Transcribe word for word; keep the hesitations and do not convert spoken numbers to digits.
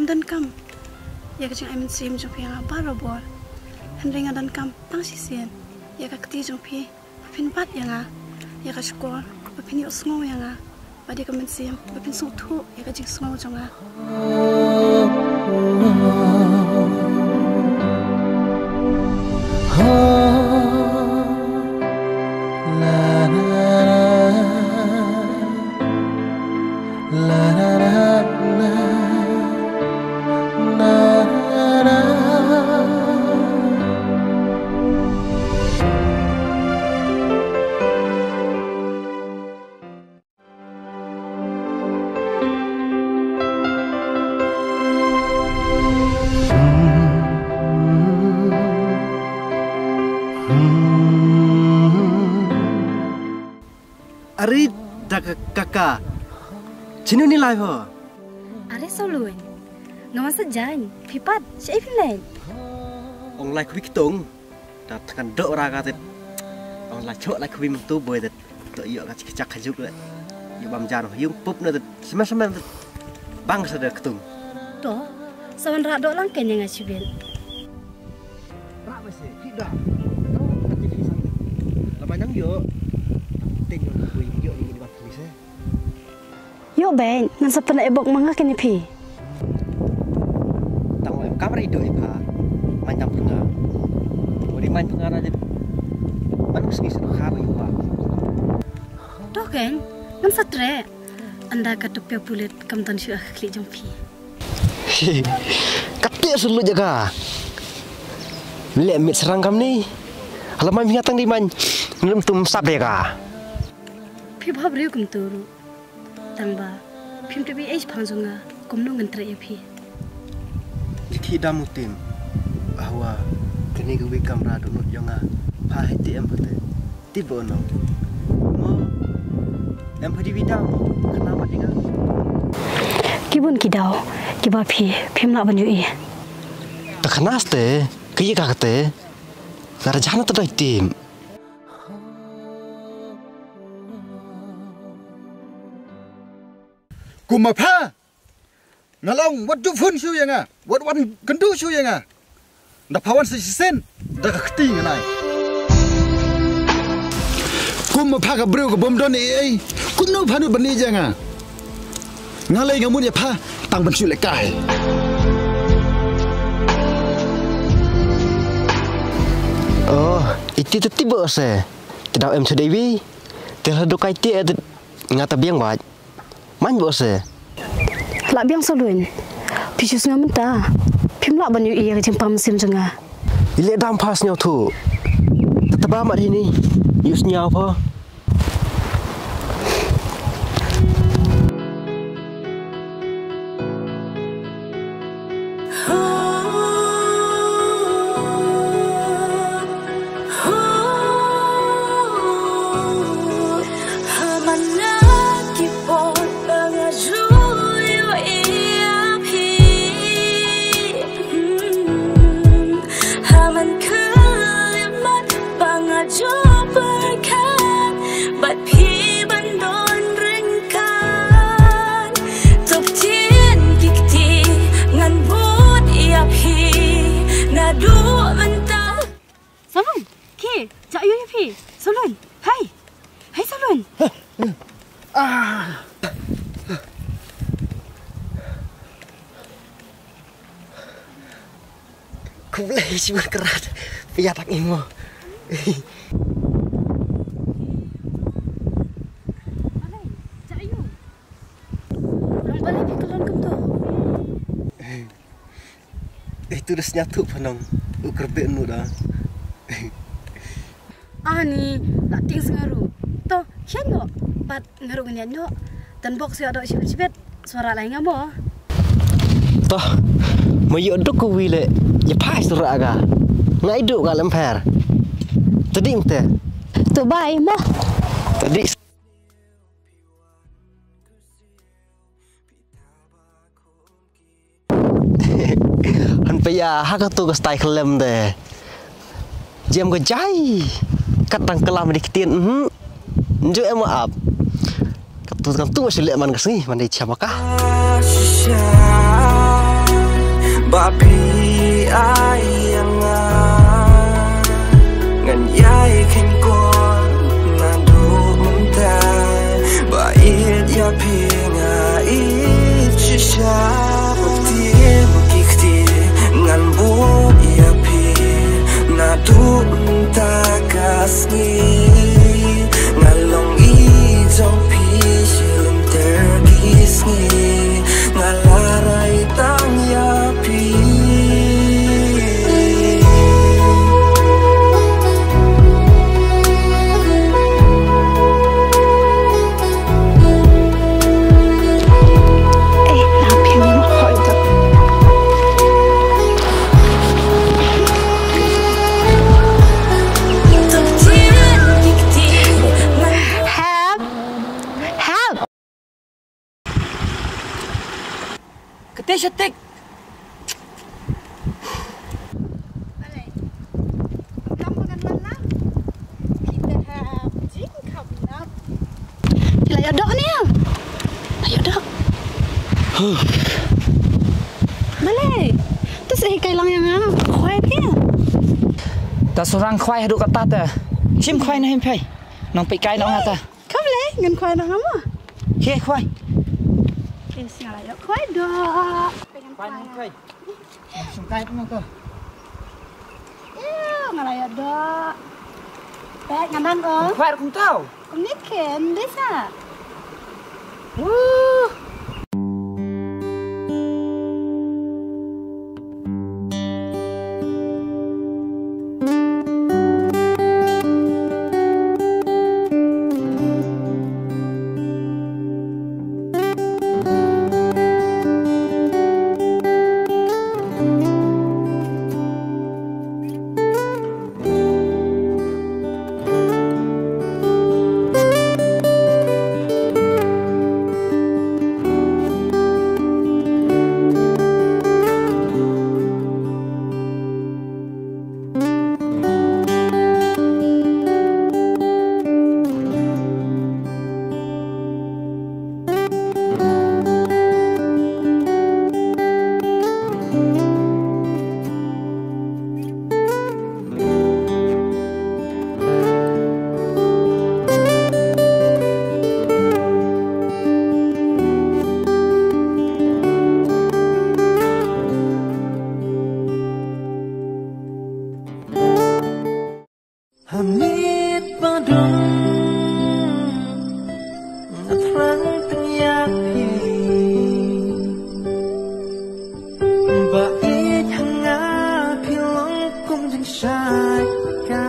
Donkam ïa ka jingai mynsiem jong phi ïa nga barabor. Hynrei nga donkam tang shisien ïa ka kti jong phi ba phin bat ïa nga ïa ka shkor ba phin ïohsngew ïa nga, bad ïa ka mynsiem ba phin sngewthuh ïa ka jingsngew jong nga. Are da ka kaka. Chinu ni lai ho? Are Sawlun. Nga wan sa jan. Phi pat, shaei phi leit? Ong lai khubi ktung. Da tang kan dok ra ka tet. Ong lai chok lai khubi myntu boi tet. To ïoh ka chik chak ka juk le. Ïoh bam jan ho yung pup na tet. Semen semen tet. Bang sa da ktung. To, sa wan ra dok lang ken ïa nga shibit. Ra ba se, ki da. Ka ti ki sang. Lama nang ïoh. Teng ïoh boi ïoh ni ni bang khubi se. Ïoh beit, ngan sa pynleh bok ma nga kane phi. Tang em kam ri do ipha. Main tam pynga. Uri main pynga na dit. Man sngi sa kha ba yu ba. Doh ken, ngan sa treh. Ynda ka tup pia pulit kam don shuh ha ka khlieh jong phi. Ka tip sulu jaga. Leh mit serang kam ni. Hala mai mi tang di man. Ngam tum sap de ka. Phi bha briew kumtu ruh. Tang ba phim tip ei ei shaphang jong nga, kumno ngan treh ïa phi. Ki khih dam u tim. Hawa kane ka wei kamra dohnud jong nga. Pha hei ti em pute. Ti ba ono. Mo. Em pha di wei dam. Kena mat ïa nga. Ki bun ki daw kiba phi phim lah ban ïohi. Ta khana ste, ka ïa ka kate. Nga rajah na ta doi tim. Kum ma pha. Nga long wat du phun shu ïa nga. Wat wan kyndu shu ïa nga. Da pha wan sa shisien. Da ka kti nga nai. Kum ma pha ka briew ka bym don ei ei. Kumno pha nud ban ïa nga. Nga lei nga mut ïa pha tang ban shu lehkai. Oh, iti te ti bo se. Te dau em te dei wi. Te la du kai te nga ta biang bad. Main bo se. La biang Sawlun. Phi shu sngew mynta. Phim lah ban ïohi ïa ka jingpang mynsiem jong nga. Ile dam pha sñiaw thu. Tata ba mat hini. Yu sñiaw pha. Ha man khyllipmat ba nga ju pyrkhat bad phi ban don ryngkat. To ktien ki kti ngan bud ïa phi naduh mynta. Sawlun, ki, ja ïa phi. Sawlun, hai. Hai Sawlun. Ah. Khublei shibun krat. Pia tak imo. Balei, ja ïa. Long balei phi khlon kumto? Eh, tu da sñiawthuh phanong. U kyrbe nu da. Ani, la ting sngaru. To, khian ngo. Pat Nga ruh ngan ïaid noh. Tan bok shu ïoh doh shibit shibit. Sngewrah lai nga mo. Toh, ma ïoh duk ka wi leh. Ïa phai sngewrah ka. Nga ïa duh nga lem pher. Tadi mte. To bai mo. Tadi. Han pia ha ka tu ka stai khlem de. Jem ka jai. Kat dang klam di ktien, mhm. Nju em ap. Ka tu ka tu shu leh man ka sngi, man dei chama ka. Phi ai ïa nga, ngan ïai kheiñ kot naduh mynta. Ba ïeit ïa phi nga ïeit shisha. Ktien ki ktien ngan buh ïa phi naduh mynta ka sngi. Nga long i jong phi shilynter ki sngi. Nga la rai tang ïa phi. Help! Help! Kate shatik. Balei? Kam ngan man la. Kita ha jing kam na. Ki la ïoh doh ne. La ïoh doh. Balei? Te sa hikai lang ïa nga. Khwai phi. Ta surang khwai haduh katta te. Shim khwai na him phai. Nang peit kai na nga ta. Kham lei, ngan khwai na nga mo. Khie khwai. Khie, nga la ïoh khwai doh. Khwai na him phai. Sngewthuh mo ko. Ïa, nga la ïoh doh. Peit, nga nang ko. Khwai kum tau. Kum ni ken, bisa. Wuh. Ha miet ba dum nga thrang tang ïa phi. Ba ïeit ha nga phi long kum jingshai ka.